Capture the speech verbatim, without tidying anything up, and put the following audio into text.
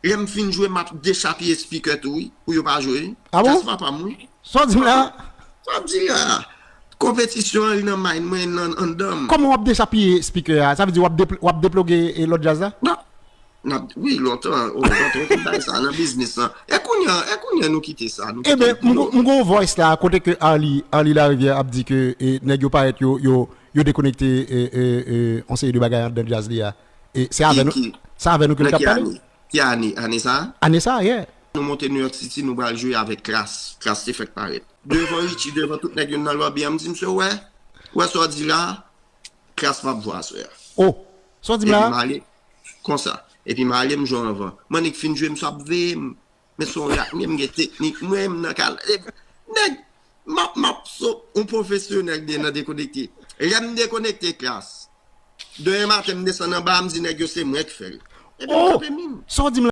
Lè m fin jwe, m ap dechapye speaker tou, wi, pou yo pa jwe. Ah bon? Jazz pa pa m, wi. Sa w di m la? Sa w ap di la? Konpetisyon an, li nan mind mwen, nan anndan m. Kòman w ap dechapye speaker a? Sa vle di w ap depl- w ap deploge e lòt jazz la? Non. N ap, wi, lontan, oh, lontan, nou te bay sa nan biznis lan. E kounye a, e kounye a, nou kite sa. Nou kite Ebyen, m gon- m gon voice la, kote ke Arly, Arly Larivière ap di ke e, nèg yo parèt, yo, yo, yo dekonekte e, e, e, on seri de bagay anndan jazz li a. E se avè nou, Ki- se avè nou ke l Nan t ap ki pale? Ane? Ki ane? Ane sa? Ane sa, yeah. Nou monte New York City, nou pral jwe avèk Klass. Klass te fèk parèt. Devan Richie, devan tout nèg yo nan lobby an, m di, "Misye, wè, wè sa w di la, Klass p ap jwe aswè a." Oh, sa w di m Epi la? M ale konsa. Epi m ale, m jwe anvan. M annik fin jwe, misye ap veye m. Men se yon rat, men m gen teknik, mwen, m nan kal. E, nèg, m ap, m ap so, yon pwofesyonèl de nan dekonekte. Lè m dekonekte Klass, demen maten, m desann anba, m di nèg yo se mwen ki fè l. Epi m Oh, kanpe menm. sa w di m